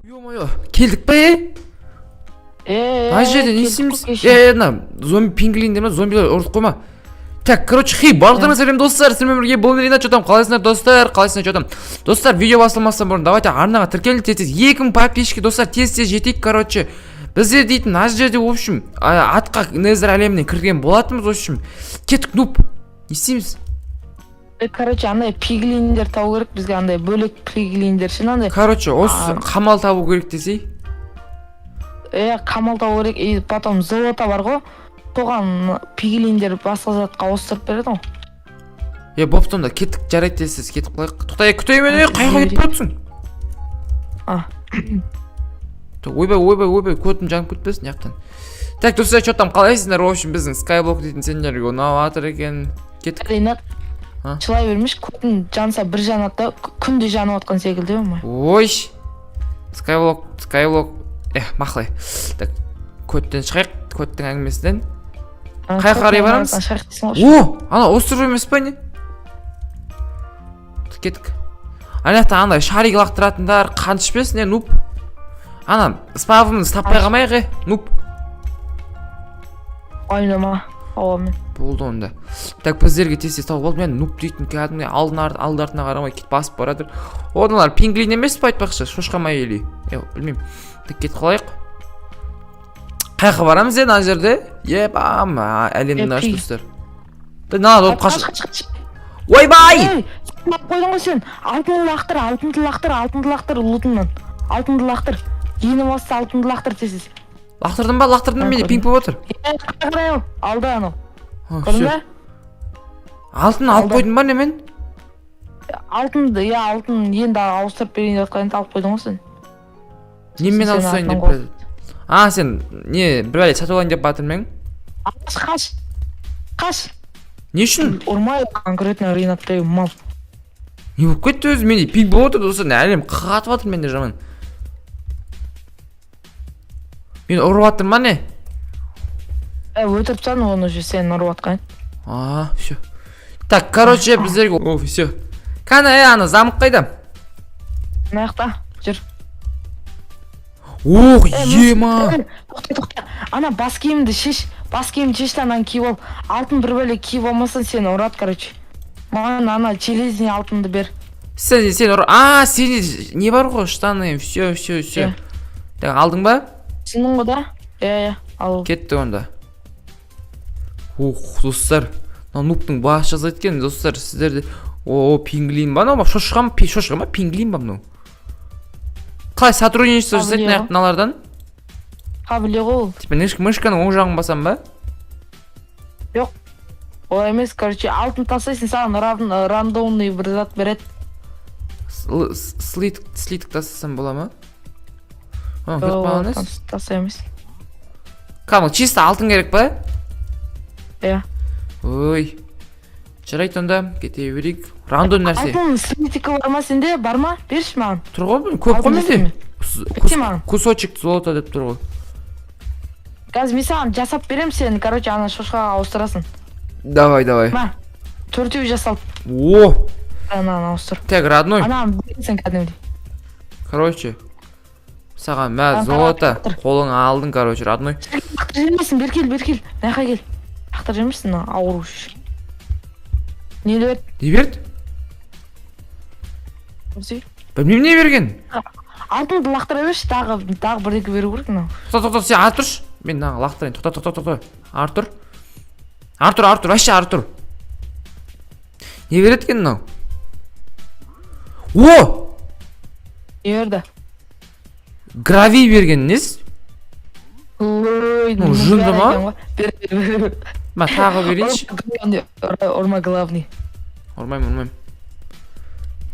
Ё-моё, келдік па, е? Е, Мына жерде не келдік істейміз? қой кеше. Е, мына зомби пингвиндер ма, зомбилер ұрып қойма. Так, короче, хей, барлықтарыңа сәлем, достар, сіздермен бірге бұл Ринат. Че там, қалайсыңдар, достар, қалайсыңдар, че там? Достар, видео басталмастан бұрын давайте арнаға тіркеліп, тез тез 2000 подписчик, достар, тез тез жетейік. Короче, біздер дейтін мына жерде, в общем, атқа Незер әлеміне кірген болатынбыз, в общем. Кеттік, нуб. Не істейміз? Короче, андай пиглиндер табу керек бізге, андай бөлек пиглиндер ше, андай. Короче, осы қамал табу керек десей. Е, қамал табу керек, и потом золото бар ғой, соған пиглиндер басқа затқа ауыстырып береді ғой. Е, бопты онда, кеттік, жарайды, тез тез кетіп қалайық. Тоқта, е, күтейін мен, е, қай жаққа кетіп бара жатсың? А. Ойбай, ойбай, ойбай, көтім жанып кетпесін мына жақтан. Так, достар, че там, қалайсыңдар? В общем, біздің скайблок дейтін сендерге ұнап жатыр екен. Кеттік. Ринат. А? Жылай бермеші, көтің жанса бір жанады да, күнде жанып жатқан секілді ой. Ой, скайблок, скайблок, э, мақұл. Так, көттен шығайық, көттің әңгімесінен. Қай жаққа қарай барамыз? Шығайық дейсің ғой. О, ана остров емес па, не? Кеттік. Ана жақта андай шарик лақтыратындар, қан ішпесін, е, нуб. Ана спавнымызды таппай қалмайық, е, нуб. Уайымдама, ауамен. Болды онда. Так, біздерге тез тез тауып алды. Мен нуб дейтін кәдімгі алдын алды артына қарамай кетіп басып бара жатыр. Оналар пингвин емес па, айтпақшы, шошқа ма или? Е, білмеймін. Так, кетіп қалайық. Қай жаққа барамыз енді ана жерде? Ебам, әлемді Е, аш, достар. Да, мына қаш, қаш. Қаш, қаш. Ойбай! Ей, сен алып қойдың ғой сен. Алтынды лақтыр, алтынды лақтыр, алтынды лақтыр, лутыңнан алтынды лақтыр, ені басса, алтынды лақтыр тез тез. Лақтырдым ба? Лақтырдым, менде пинг болып отыр. Е, қарай, ал алды анау. А, көрдің всё. бе? Алтын алып Алды. қойдым ба, не мен? Алтынды, иә, алтын енді ауыстырып берейін деп жатқан, алып қойдың ғой сен. Немен Сен ауыстырайын деп артынан. бара. А, сен не, бір бәле сатып алайын деп жатырмын? Қаш, қаш, қаш. Не үшін? Ұрмай, конкретно Ринаттай мал. Не болып кетті өзі? Менде пинг болып отыр, достар, әлем қатып жатыр менде жаман. Мен ұрып жатырмын ба, не? Е, өлтіріп тастадың оны уже, сен ұрып жатқан. А, все. Так, короче, біздерге, о, все. Кәне, е, ана замок қайда? Мына жақта жүр. Ох, Е, ема. Е, тоқта, тоқта, ана бас киімді шеш, бас киімді шеш те, ананы киіп ал. Алтын бір бөлек киіп алмасаң, сені ұрады. Короче, маған ана железный алтынды бер. Сен ұр. А, сенде не бар ғой, штаны, все, все, все. Иә. Так, алдың ба? Түсіндің ғой да? Иә, ал. Кетті онда. Ух, достар, мына нубтың басы жасайды екен, достар, сіздерде. О, пингвин ба мынау, шошқа ма, шошқа ма, пингвин ба мынау? Қалай сотрудничество жасайды Павлин. мыналардан? Қабіле ғой ол. Типа мышканың оң жағын басам ба? Олай емес, короче, алтын тастайсың, саған рандомный бір зат береді. Слиток тастасам бола ма? А, кетіп қалған емес. Тастай емес. Кәдімгі чисто алтын керек па? Иә. Ой. Жарайды онда, кете берейік. Рандом нәрсе. Алтын слитогі бар ма сенде? Бар ма? Берші маған. Тұр ғой, көп қой Алтын менде. істеме. Берші маған. Кусочек золота деп тұр ғой. Қазір мен саған жасап беремін, сен, короче, ана шошқаға ауыстырасың. Давай, давай. Мә, төртеу жасалды. О, Ананы ауыстыр. Так, родной. Ананы бересің кәдімгідей. Короче, саған мә Ана, золото. тұр. Қолыңа алдың, короче, родной. Лақтырып жібермейсің, бері кел, бері кел, мына жаққа кел. Лақтырып жібермейсің, мына ауру. Не берді? Не берді? Білмеймін, не берген. Алтынды лақтыра берші, тағы тағы бірдеңе беру керек мынау. Тоқта, тоқта, сен ары тұршы. Мен мынаны лақтырайын. Тоқта, тоқта, тоқта. Артур. Артур, Артур, вообще Артур. Не береді екен мынау? О! Не берді? Гравий берген несі? Ой, Ну, жынды ма? екен ғой. Бер, бер, бер. Мә, тағы берейінші. Ұрма, ұрма, главный. Ұрмаймын, ұрмаймын.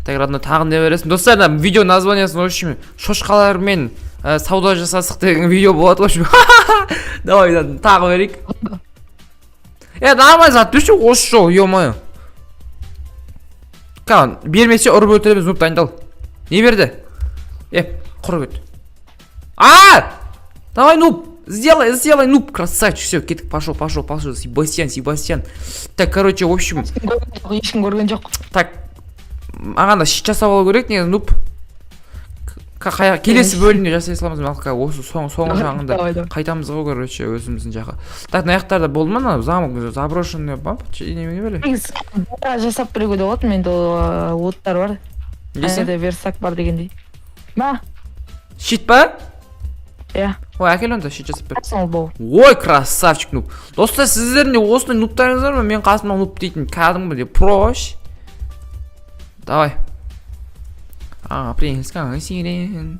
Так, родной, тағы не бересің? Достар, мына видео названиясын, в общем, шошқалармен сауда жасасық деген видео болады, в общем. Давай, да, тағы берейік. Е, нормально зат берші осы жолы, ё-моё. Кән, бермесе, ұрып өлтіреміз, нуб, дайындал. Не берді? Е, құр кет. А! Давай, нуб! Сделай, сделай, нуб, красавчик, все, кеттік, пошел, пошел, пошел, Себастьян, Себастьян. Так, короче, в общем, Ешкім көрген жоқ, ешкім көрген жоқ. Так, маған да щит жасап алу керек негізі, нуб. Келесі бөлімде жасай саламыз, малка, осы соңғы жағында. Давай, давай. Қайтамыз ғой, короче, өзіміздің жаққа. Так, мына жақтарда болды ма, мына замок заброшенный ба, немене бәле? Негізі бара жасап беруге де болады, менде оттар бар. Несі? Ана верстак бар дегендей. Ма? Щит па? Иә. Ой, әкел онда, щит жасап бер. Сол бол. Ой, красавчик нуб. Достар, сіздердің де осындай нубтарыңыз бар ма? Мен қасымда нуб дейтін кәдімгідей прош. Давай. А, принцка сирен.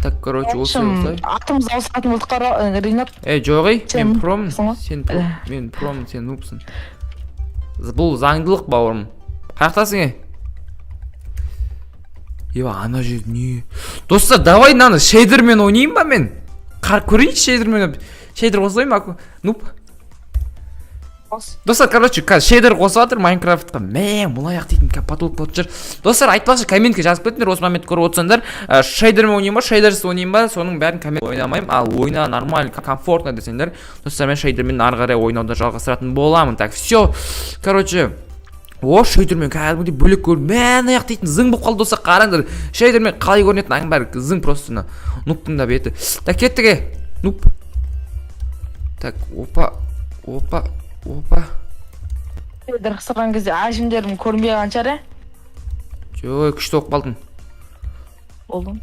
Так, короче, В осы общем, осылай. Атымыз ауысатын болдық қара, Ринат. Ей, жоқ, ей, Сен мен промын, нубсың ғой? сен про, мен промын, сен нубсың. Бұл заңдылық, бауырым. Қаяқтасың, ей? Еба, ана жер не? Достар, давай мынаны шейдермен ойнайын ба мен? Қар көрейінші шейдермен. Шейдер қосайын ба? Нуб. Қос. Достар, короче, қазір шейдер қосып жатыр Майнкрафтқа. Мә, бұл аяқ дейтін потолок болатын шығар. Достар, айтпақшы, комментке жазып кетіңдер, осы момент көріп отырсаңдар, шейдермен ойнайын ба, шейдерсіз ойнайын ба, соның бәрін коммент ойнамаймын, ал ойна нормально, комфортно десеңдер, достар, мен шейдермен ары қарай ойнауды жалғастыратын боламын. Так, все. Короче, о, шейдермен кәдімгідей бөлек көрініп, мә, ана аяқ дейтін зың болып қалды, достар, қараңдар. Шейдермен қалай көрінетін, аның бәрі зың просто мына нубтың да беті. Так, кеттік, е, нуб. Так, опа, опа, опа. Шейдер қысырған кезде әжімдерім көрінбей қалған шығар, иә? Жой, күшті болып қалдың. Болдым.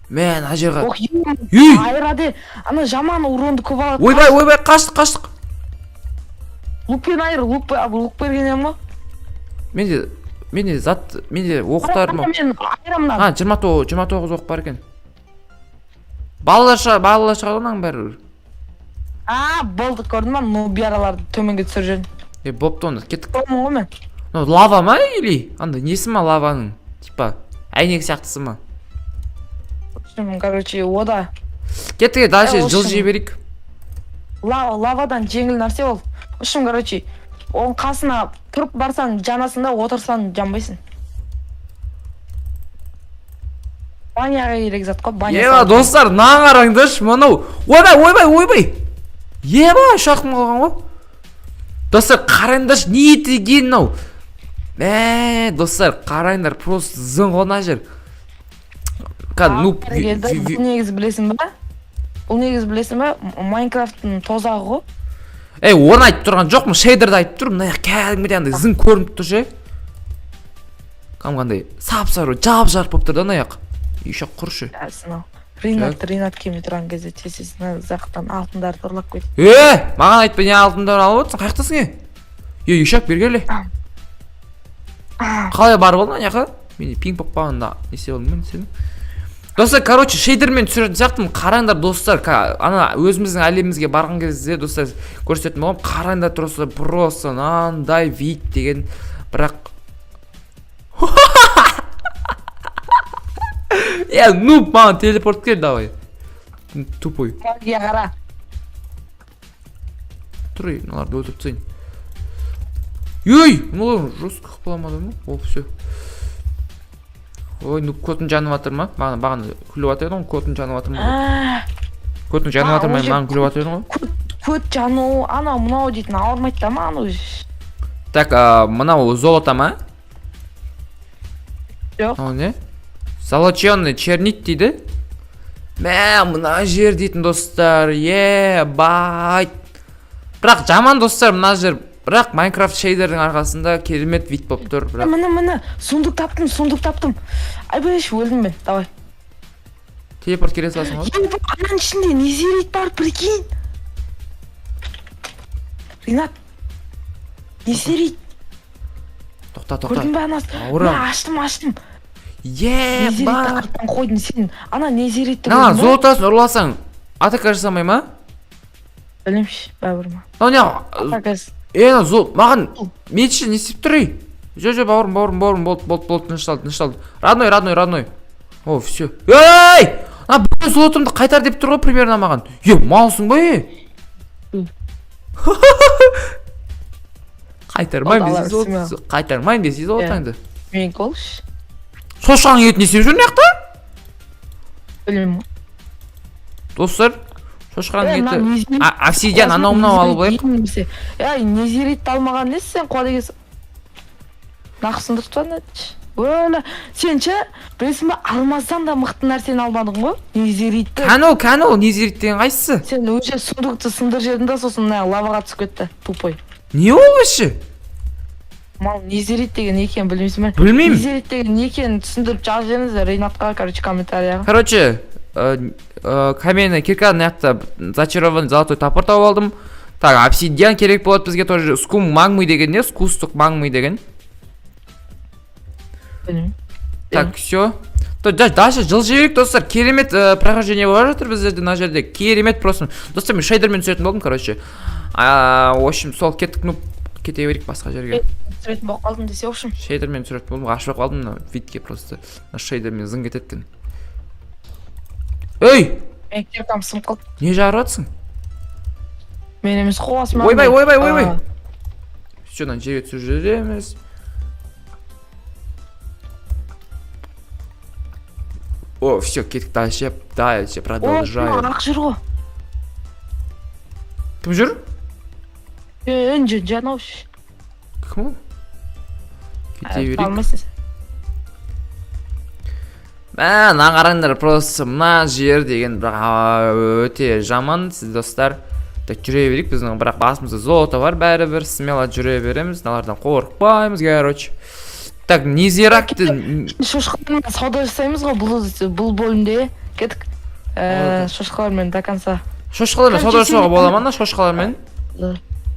Мә, ана жерге. Ох, Үй! айырады. Ана жаман уронды көп алады. Ойбай, ойбай, қаштық, қаштық. Лукпен айыр, лук, лук берген едім ғой. Менде зат, менде оқтар ма? Мен айырамын. А, 29, 29 оқ бар екен. Балалар шығар, балалар шығады ғой мынаның бәрі. А, болды, көрдің ба? Нубиараларды төменге түсіріп жібердім. Е, бопты онда, кеттік. Промын ғой мен. Мынау лава ма или андай несі ма лаваның? Типа, әйнек сияқтысы ма? В общем, короче, ода. Кеттік, е, дальше Е, в общем, жылжи берейік. Лавадан жеңіл нәрсе ол. В общем, короче, оның қасына тұрып барсаң жанасың да, отырсаң жанбайсың. Баняға керек зат қой, баня. Еба, салып. достар, мынаған қараңдаршы, мынау. Ойбай, ойбай, ойбай. Еба, шақтым қалған ғой. Достар, қараңдаршы, не деген мынау? Мә, достар, қараңдар, просто зың ғой мына жер. Кәдімгі нуб. Келді. Бұл негізі білесің ба? Бұл негізі білесің ба? Майнкрафттың тозағы ғой. Ей, оны айтып тұрған жоқпын, шейдерді айтып тұрмын. Мына жақ кәдімгідей андай зың көрініп тұр ше. Кәдімгі андай сап-сары, жап-жарық болып тұр да мына жақ. Еще құршы. Әсін ау. Ринат келмей тұрған кезде тез тез мына жақтан алтындарды ұрлап кет. Е, маған айтпай не алтындар алып отырсың? Қаяқтасың, е? Е, ешак, бері келе. Қалай барып алдың ана жаққа? Мен пинг болып қалғанда не істеп алдым мен сені? Достар, короче, шейдермен түсіретін сияқтымын. Қараңдар, достар, ана өзіміздің әлемімізге барған кезде, достар, көрсететін боламын. Қараңдар, просто, просто мынандай вид деген, бірақ Е, нуб, маған телепорт кел, давай. Тупой. Магия қара. Тұр, ей, мыналарды өлтіріп тастайын. Ей, мыналар жестко қыпыламады ма? О, все. Ой, нуб, көтің жанып жатыр ма? Бағана күліп жатыр едің ғой, көтің жанып жатыр ма? Көтің жанып жатыр ма? Уже Маған күліп жатыр едің ғой. Көт жану, анау мынау дейтін ауырмайды да ма анау? Так, мынау золото ма? Жоқ. Мынау не? Золоченый чернит дейді. Мә, мына жер дейтін, достар, ебать. Бірақ жаман, достар, мына жер. Бірақ Майнкрафт шейдердің арқасында керемет вид болып тұр, бірақ. Міне, міне, сундук таптым, сундук таптым. Айбай, өлдім мен, давай. Телепорт келе саласың ғой. Ей, ананың ішінде незерит бар, прикинь. Ринат. Незерит. Тоқта, тоқта. Көрдің бе анасы? Бауырым. Мә, аштым, аштым. Незеритті Ебать. қайтадан қойдым сен. Ана незеритті Мына көрдің бе? золотосын ұрласаң, атака жасамай ма? Білмеймін, бәрібір ма. Мынау не? Атакасы. Е, мына зол, маған мечі не істеп тұр, ей? Жо, жо, бауырым, бауырым, бауырым, болды, болды, болды, тынышталды, тынышталды. Родной, родной, родной. О, все. Ей! А, бүкіл золотымды қайтар деп тұр ғой примерно маған. Е, малсың ба, е? Қайтармаймын Болды, десе ала золото, қайтармаймын десе золотаңды. Менікі болшы. Шошқаның етін не істеп жүр мына жақта? Білмеймін. Достар, шошқаның Е, мына еті. незерит- Обсидиан анау мынау алып алайық. Ей, незеритті алмаған несі сен қуа дегенсің. Нақысын дұрыс па. Өлі, сен ше, білесің ба, алмаздан да мықты нәрсені алмадың ғой, незеритті. Кәні ол, кәні ол, незерит деген қайсысы? Сен уже сундукты сындырып жібердің да, сосын мына лаваға түсіп кетті, тупой. Не ол вообще? Мал, незерит деген не екенін білмейсің бе? Білмеймін. Незерит деген не екенін түсіндіріп жазып жіберіңіздер Ринатқа, короче, комментарияға. Короче, каменный кирка, мына жақта зачарованный золотой топор тауып алдым. Так, обсидиан керек болады бізге тоже. Скум магмы деген не? Скустық магмы деген. Білмеймін. Так, все. То дальше жылжи берейік, достар. Керемет прохождение болып жатыр біздерде мына жерде. Керемет просто. Достар, мен шейдермен түсетін болдым, короче. В общем, сол кеттік, ну, кете берейік басқа жерге. Түсіретін болып қалдым десе, в общем. Шейдермен түсіретін болдым, ғашық болып қалдым мына видке просто. Мына шейдермен зың кетеді екен. Ей! Мен киркам сынып қалды. Не жарып жатсың? Мен емес қой, осман. Ойбай, ойбай, ойбай. Все, мына жерге түсіп жүреміз. О, все, кеттік дальше, дальше продолжаем. Ақ жүр ғой. Кім жүр? Үн жанау. Кім ол? Кете берейік. Алмайсың. Мә, мына қараңдар, просто мына жер деген бірақ өте жаман, сіз достар. Так, жүре берейік, біздің бірақ басымызда золото бар, бәрібір смело жүре береміз, мыналардан қорықпаймыз, короче. Так, незеракты. Шошқалармен сауда жасаймыз ғой бұл бөлімде. Кеттік. Шошқалармен до конца. Шошқалармен сауда жасауға бола ма, ана шошқалармен?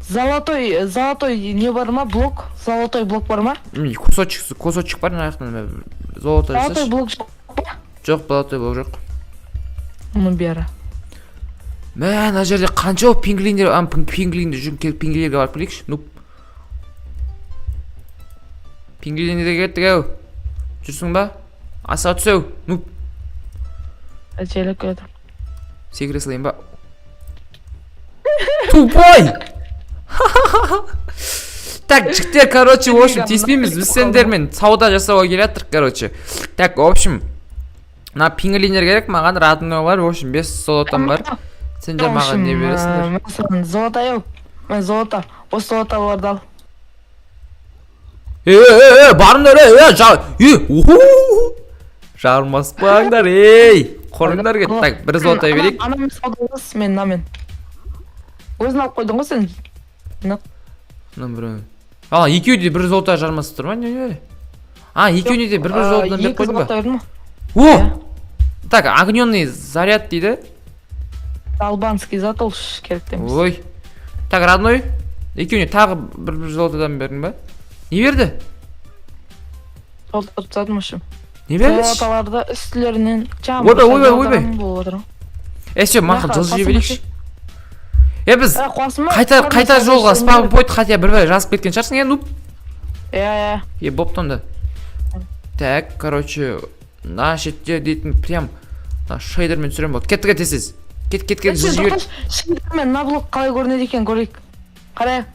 Золотой, золотой не бар ма? Блок? Золотой блок бар ма? Кусочек, кусочек бар мына жақтан. Золото Золотой жасашы. блок жоқ па? Жоқ, золотой блок жоқ. Мұның бәрі. Мә, мына жерде қанша ол пингвиндер, а, пингвиндер жүр, келіп пингвиндерге барып келейікші. Ну. Пингвиндерге кеттік ау. Жүрсің ба? Асыға түсеу. Ну, Әжелеп келеді. секіре салайын ба? Тупой! Так, жігіттер, короче, в общем, тиіспейміз. Біз сендермен сауда жасауға келе жатырық, короче. Так, в общем, мына пингвиндер керек маған, роднойлар, в общем, 5 золотом бар. Сендер маған не бересіңдер? Мәселен, золото ау. Мен золото. Осы золотоларды ал. Е, е, е, барыңдар, е, е, жа, е, уху! Жармаспаңдар, ей! Құрыңдар кет. Так, бір золото берейік. Анамен саудалас, мен мынамен. Өзің алып қойдың ғой сен. Мына біреу. А, екеуі де бір золото жармасып тұр ма, не, не? А, екеуіне де бір-бір золотодан беріп Екі қойдың ба? золото бердім ғой. О! Так, огненный заряд дейді. Албанский зат ол керек те емес. Ой. Так, родной, екеуіне тағы бір-бір золотодан бердің ба? Не берді? Толтырып тастадым, в общем. Не берді? Золотоларды үстілерінен Ойбай, ойбай, ойбай. болып отыр. Е, все, мақұл, Мына жылжи қасыма берейікші. Е, біз Қуасың ба? қайта қайта жолға спам пойнт хотя бір бәле жазып кеткен шығарсың, е, нуб. Иә, иә. Е, бопты онда. Так, короче, мына шетте дейтін прям мына шейдермен түсірем болды. Кеттік, кет тез. Кет, кет, кет, жылжи бер. Шейдермен мына блок қалай көрінеді екен көрейік. Қарай.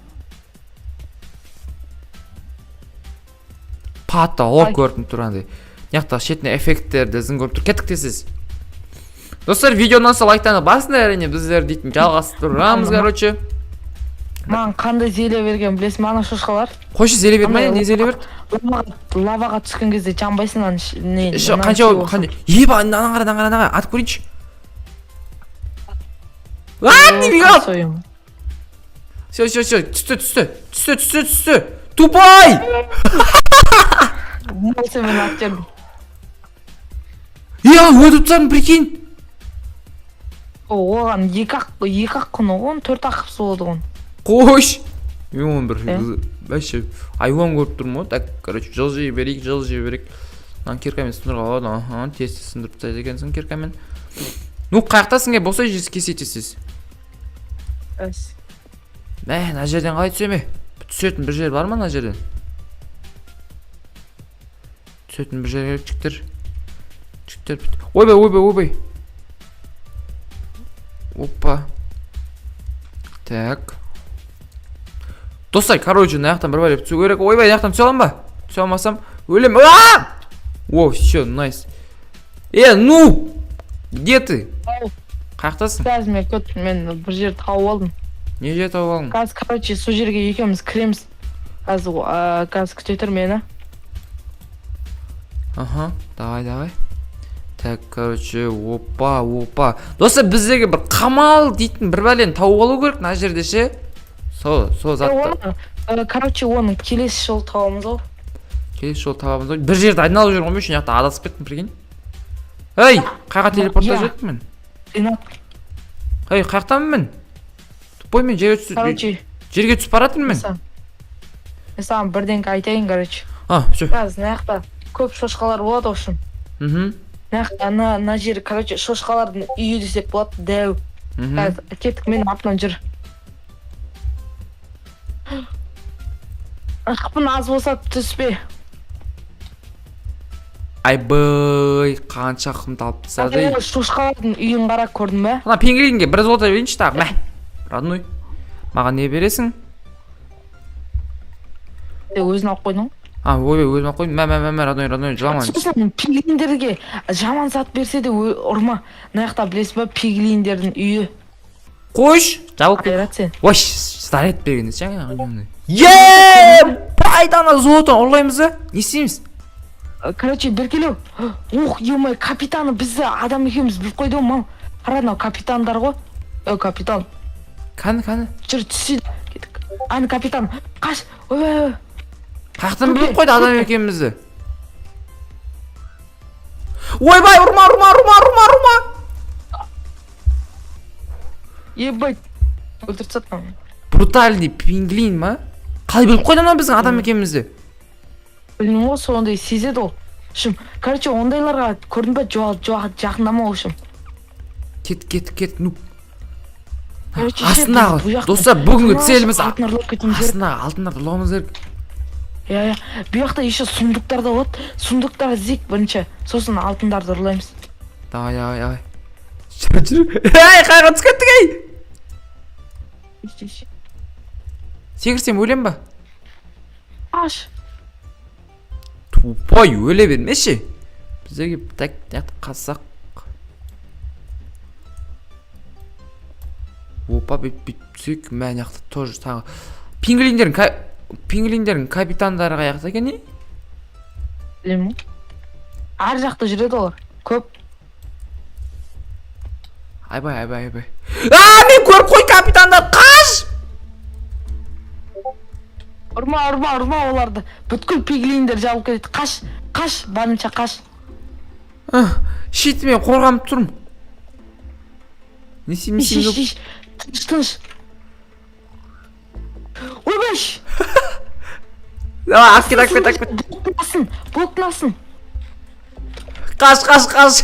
Потолок Ай. көрініп тұр андай. Мына жақта шетіне эффекттерді зың көріп тұр. Кеттік тез. Достар, видео ұнаса лайктаны басыңдар, әрине біздер дейтін жалғастырамыз, короче. Маған қандай зелье берген білесің бе ана шошқалар? Қойшы, зеле берді ма, Андай не зеле берді? Лаваға түскен кезде жанбайсың ана не. Қанша ол, қанша? Еба, ананы қара, ананы қара, ананы қара, атып көрейінші. А, не бігал! Все, все, все, түсті, түсті, түсті, түсті, түсті. Тупой! Мал, сен мені атып жібердің. Е, өтіп тастадым, прикинь. Оған екі ақ құны ғой, оның төрт ақ қыпсы болады ғой. Қойш. Мен оны бір Е? вообще айуан көріп тұрмын ғой. Так, короче, жылжи берейік, жылжи берейік. Мынаны киркамен сындыруға болады. Аха, тез тез сындырып тастайды екенсің киркамен. Ну, қаяқтасың, е, болса кесе тез. Мә, мына жерден қалай түсем, е? Түсетін бір жер бар ма мына жерден? Түсетін бір жер керек, жігіттер. Жігіттер, ойбай, ойбай, ойбай. Опа. Так. Достар, короче, мына жақтан бір бәле түсу керек. Ойбай, мына жақтан түсе аламын ба? Түсе алмасам, өлем. А! О, все, найс. Е, ну! Где ты? Ау. Қаяқтасың? Қазір мен күт, мен бір жер тауып алдым. Не жер тауып алдың? Қазір, короче, сол жерге екеуміз кіреміз. Қазір, қазір күте тұр мені. Аха, давай, давай. Так, короче, опа, опа. Достар, біздегі бір қамал дейтін бір бәлені тауып алу керек мына жерде ше. Сол затты. Оны, короче, оны келесі жолы табамыз ғой. Келесі жолы табамыз ғой. Бір жерді айналып жүрмін ғой мен, мына жақта адасып кеттім, прикинь. Ей, қайға телепортта Иә. жеттім мен? Ринат, Ей, қаяқтамын мен? Тупой, мен жерге түсіп, короче, жерге түсіп бара жатырмын мен. Мен саған бірдеңке айтайын, короче. А, все. Қазір мына жақта көп шошқалар болады, в общем. Мына жақта ана мына жер, короче, шошқалардың үйі десек болады, дәу. Қазір кеттік, менің артымнан жүр. Ықпын аз болса, түспе. Айбай, қанша қымт алып тастады, ей. Ана шошқалардың үйін қара, көрдің бе? Ана пингвинге бір золото берейінші тағы. Мә. Родной. Маған не бересің? Е, өзің алып қойдың. А, ойбай, өзім алып қойдым. Мә, мә, мә, мә, родной, родной, жылама. Сосын пиглиндерге жаман зат берсе де, ұрма. Мына жақта, білесің ба, пиглиндердің үйі. Қойш, жабылып кет. Қайрат сен. Ой, заряд берген жаңа. Е, пайданы золото ұрлаймыз ба? Не істейміз? Короче, беркелеу. Ух, ё, капитаны бізді адам екеуміз біліп қойды ғой, мам. Қара, мынау капитандар ғой. Е, капитан. Кәні, кәні. Жүр, түсе. Кеттік. Ана капитан. Қаш. Ойбай, ойбай. Қаяқтан біліп қойды адам екенімізді? Ойбай, ұрма, ұрма, ұрма, ұрма, ұрма. Ебать. Өлтіріп тастады мынаны. Брутальный пингвин ма? Қалай біліп қойды анау біздің адам екенімізді? Білмеймін ғой, сондай сезеді ол. В общем, короче, ондайларға, көрдің ба, жоқ, жақындама, в общем. Кет, кет, кет, ну. Короче, ше, Астындағы, біз бұл жақтан достар, бүгінгі целіміз алтын ұрлап кетуіміз керек. астындағы алтындарды ұрлауымыз керек. Иә, иә. Бұл жақта еще сундуктар да болады. Сундуктар іздейік бірінші. Сосын алтындарды ұрлаймыз. Давай, давай, давай. Жүр, жүр. Ей, қайға түсіп кеттік, ей? Секірсем өлем ба? Аш. Тупой, өле бермеші. Біздерге так, так қазсақ. Опа, бүйтіп бүйтіп түсейік. Мә, мына жақта тоже тағы. Пингвиндердің капитандары қаяқта екен, не? Білемін ғой. Ар жақта жүреді олар. Көп. Айбай, айбай, айбай. А, мен көріп қой капитандар, қаш! Ұрма, ұрма, ұрма оларды. Бүткіл пиглиндер жабылып кетеді. Қаш, қаш, барынша қаш. Щит, мен қорғанып тұрмын. Не істеймін, не Иш, істеймін? иш, иш. Тыныш, тыныш. Ойбай! Давай, алып кет, алып кет, алып кет. Блоктың астын, блоктың астын. Қаш, қаш, қаш.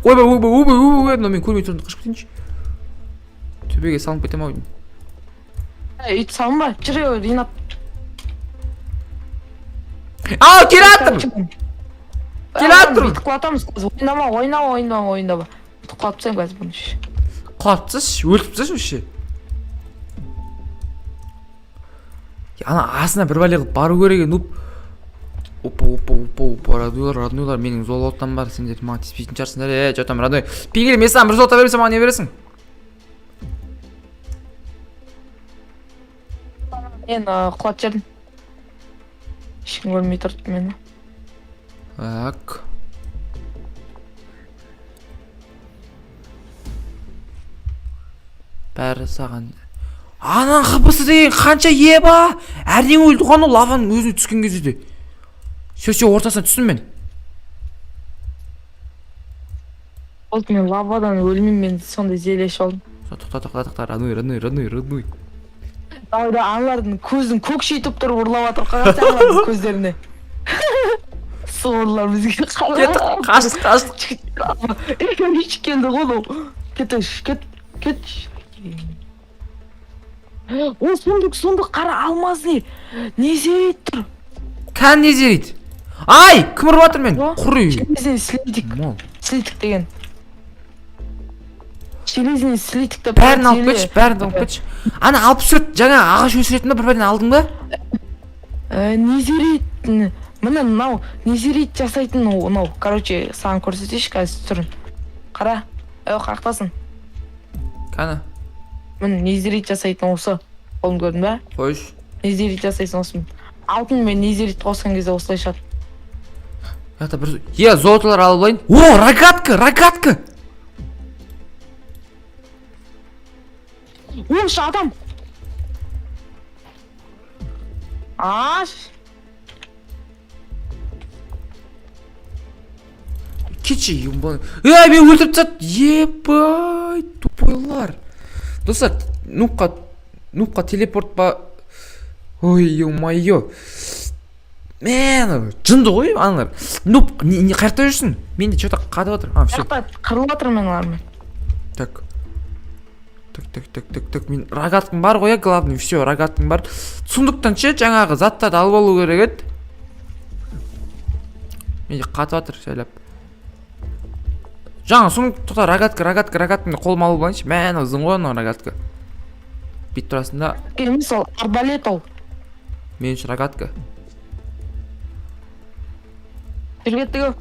Ойбай, ойбай, ойбай, ойбай, мынау мен көрмей тұрмын, қашып кетейінші. Төбеге салынып кетемін ау деймін. Өйтіп салынба. Жүр, ей, Ринат. Ау, келе жатырмын. Келе жатырмын. Бүйтіп құлатамыз. Ойнама, ойнама, ойнама, ойнама. Бүйтіп құлатып тастаймын қазір бұны. Құлатып тасташы, өлтіріп тасташы вообще. Ана астына бір бәле қылып бару керек еді, нуб. Опа, опа, опа, опа, роднойлар, роднойлар, менің золотом бар, сендер маған тиіспейтін шығарсыңдар, е, че там, родной. Пингвин, мен саған бір золото берсем, маған не бересің? Мен құлатып жібердім. Ешкім көрмей тұрды мені. Так. Бәрі саған. Ананың хпсы деген қанша, еба? Әрең өлді ғой анау лаваның өзіне түскен кезде де. Все, все, ортасына түстім мен. Болды, мен лавадан өлмеймін, мен сондай зелье ішіп алдым. Тоқта, тоқта, тоқта, родной, родной, родной, родной. Давай, да, аналардың көзін көкшейтіп тұрып ұрлап жатыр, қарасаң аналардың көздеріне. Сорлар бізге. Кеттік, қаштық, қаштық. Екеуі келді ғой анау. Кет, кет, кет. О, сундук, сундук, қара, алмазный. Не зерит тұр. Кән не зерит? Ай, кім ұрып жатыр мен? О, Құри. Железный слиток, Мол. слиток деген. Железный слиток деп. Бәрін алып кетші, бәрін алып кетші. Ана 64 жаңа ағаш өсіретін ба, бір бәрін алдың ба? Незерит, міне, мынау незерит жасайтын мынау. Короче, саған көрсетейінші қазір түрін. Қара, ей, қаяқтасың? Кәні, Міне, незерит жасайтын осы. Қолын көрдің ба? қойшы. Незерит жасайсың осымен. Алтын мен незерит қосқан кезде осылай шығады. Мына бір е, золотолар алып алайын. О, рогатка, рогатка. Омшы адам. Аш. Кетші, ебаный. Ей, мен өлтіріп тастады. Ебай, тупойлар. Достар, нубқа телепорт па? Ой, ё-моё. Мен жынды ғой аналар. Нуб, не қай жақта жүрсің? Менде что-то қатып жатыр. А, все. Жақта қырылып жатыр мен олармен. Так. Так, так, так, так, так. Мен рогаткам бар ғой, иә, главный. Все, рогаткам бар. Сундуктан ше жаңағы заттарды алып алу керек еді. Менде қатып жатыр жайлап. Жаңа сундук, тоқта, рогатка, рогатка, рогатканы қолыма алып алайыншы. Мә, анау ұзын ғой анау рогатка. Бүйтіп тұрасың да, Емес, ол арбалет ол. мен үшін рогатка. Жүр, кеттік ау.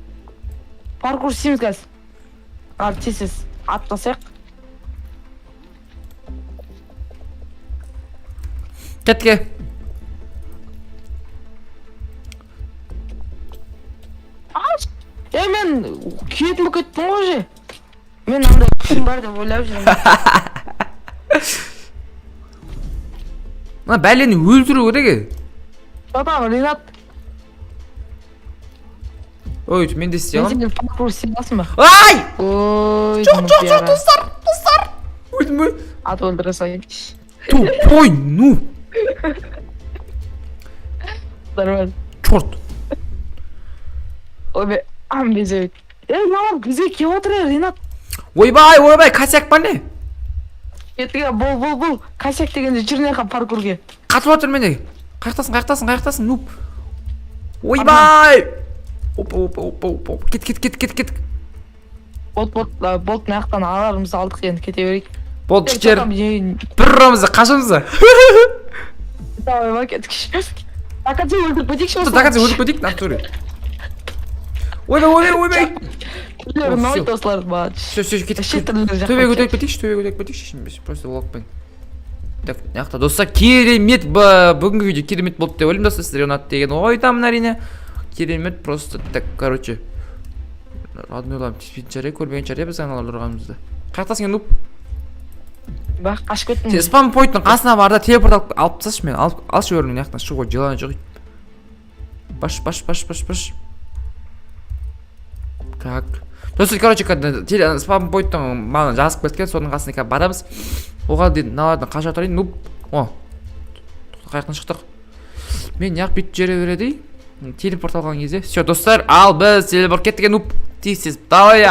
Паркур істейміз қазір. Ал тез тез аттасайық. Кетке. Е, мен күйетін болып кеттім ғой уже. Мен андай күшім бар деп ойлап жүрмін. Мына бәлені өлтіру керек еді. Папа, Ринат, Ой, мен де істей мен аламын. сені паркур істей аласың ба? Ай! Ой, Жоқ, жоқ, жоқ, достар, достар. Өлдім ғой. Ат өлтіре салайын. Тупой, ну, Нормально. черт. Ой, бе, ам безебет. Ей, мыналар бізге келіп отыр, е, Ринат. Ойбай, ойбай, косяк па не? Кеттік, е, бол, бол, бол. Косяк дегенде жүр мына жаққа паркурге. Қатып жатыр менде. Қаяқтасың, қаяқтасың, қаяқтасың, нуб. Ойбай! Опа, опа, опа, опа. Кет, кет, кет, кет, кет. Бот, бот, болт, мына жақтан аларымызды алдық, енді кете берейік. Болды, жігіттер. Там, е, Бір ұрамыз да қашамыз да. Давай, ба, кеттік. До конца өлтіріп кетейікші До конца өлтіріп кетейік, натуре. Ойбай, ойбай, ойбай. Түрлері О, ұнайды всё. осылардың маған. Все, все, кеттік. Вообще түрлері жақсы. Төбеге көтеріп кетейікші, төбеге көтеріп кетейікші, просто локпен. Так, мына жақта, достар, керемет, бүгінгі видео керемет болды деп ойлаймын, достар, сіздерге ұнады деген ойдамын, әрине. Керемет просто, так, короче. Роднойларым тиіспейтін шығар, көрмеген шығар, біз аналар ұрғанымызды. Қаяқтасың енді, нуб? Ба, қашып кеттім. Сен спам пойнттың қасына бар да телепорт алып тасташы мені, алып алшы өрін, мына жақтан шығуға желание жоқ. Баш, баш, баш, баш, баш. Так. Достар, короче, спам пойнттың маған жазып кеткен, соның қасына қазір барамыз. Оған дейін мыналардан қаша тұрайын, нуб. О. Тоқта, қай жақтан шықтық? Мен неғып бүйтіп жүре береді? Телепорт алған кезде. Все, достар, ал біз телепорт кеттік, нуб. Тез-тез. Давай,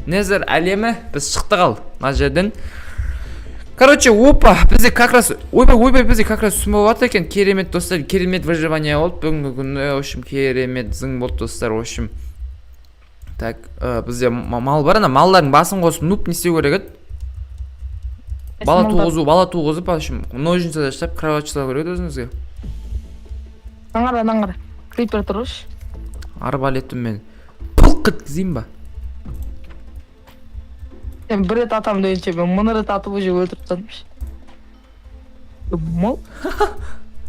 Незер әлемі, біз шықтық ал мына жерден. Короче, опа, бізде как раз, ойбай, ойбай, бізде как раз түн болып жатыр екен. Керемет, достар, керемет выживание болды бүгінгі күні, в общем, керемет зың болды, достар, в общем. Так, бізде мал бар, ана малдардың басын қосып, нуб, не істеу керек еді? Бала туғызу, бала туғызып, в общем, ножницы жасап, кровать жасау керек еді өзімізге. Аңғара, аңғара. Крипер тұрыш. Арбалетіммен пылқ еткізейін ба? Сен бір рет атамын дегенше, мен мың рет атып уже өлтіріп тастадым. Мал?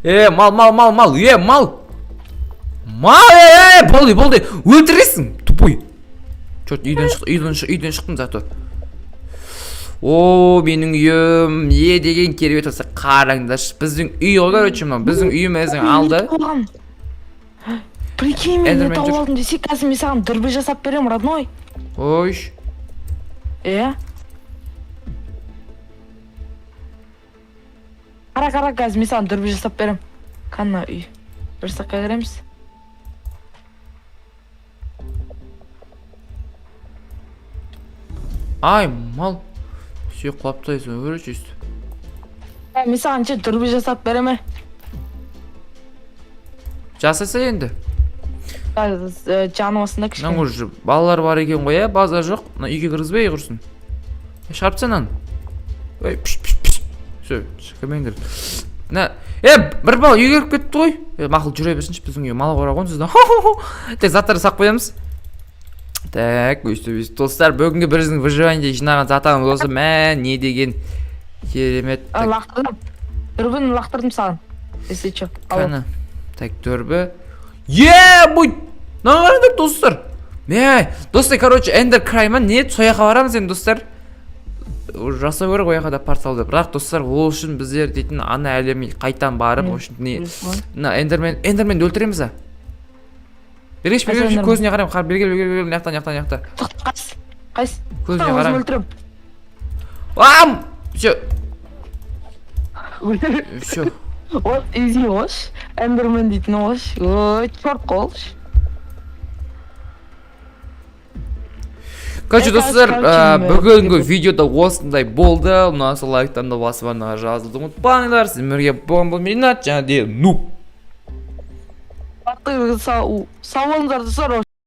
Е, мал, мал, мал, мал, е, мал. Мал, е, е, болды, болды, өлтіресің, тупой. Черт, үйден шықты, үйден шық, үйден шықтым зато. О, менің үйім, не деген керемет болса, қараңдаршы, біздің үй ғой, короче, мынау, біздің үйіміздің алды. Прикинь, мен не Эндермен тауып жүр. алдым десе, қазір мен саған дүрбі жасап беремін, родной. Ой. Е? Қара, қара, қазір мен саған дүрбі жасап беремін. Қана үй. Бір саққа кіреміз. Ай, мал. Все, құлап тастайсың, короче, өйстіп. Мен саған ше дүрбі жасап беремін. Жасаса енді. Жаным осында кішкене. Мынаң уже балалар бар екен ғой, иә, базар жоқ. Мына үйге кіргізбей құрсын. Шығарып таста мынаны. Ой, пш, пш, пш. Все, кірмеңдер. Мына, бір бала үйге кіріп кетті ғой. Мақұл, жүре берсінші, біздің үй мал қора ғой онсыз да. Тек заттарды сақ қоямыз. Так, өйстіп, өйстіп. Достар, бүгінгі біздің выживаниеде жинаған заттарымыз осы. Мә, не деген керемет. А, лақтырдым. Дүрбіні лақтырдым саған. Если чё. Ал. Қане. Так, дүрбі. Е, бұй! Мынаны қараңдар, достар. Мә, достар, короче, Эндер Край ма не, сол жаққа барамыз енді, достар. Жасау керек ол жаққа да порталды. Бірақ, достар, ол үшін біздер дейтін ана әлемге қайтадан барып, в общем, не, мына эндерменді өлтіреміз а. Бергеш, Қайсы бергеш. эндермен? Көзіне қараймын, қара, бері кел, бері кел, бері кел, мына жақта, мына жақта, мына жақта. Тоқта, қайсы, қайсы? Көзіне Өзім қараймын. өлтіремін. Ам! Все, все. Вот изи ғойшы, эндермен дейтін ғойшы. Ой, черт қойшы. Короче, достар, короче, бүгінгі видеода осындай болды. Ұнаса, лайктан да басып, арнаға жазылуды ұмытпаңдар. Сіздермен бірге болған бұл Ринат және де Нуб. Сау, сау болыңыздар, достар.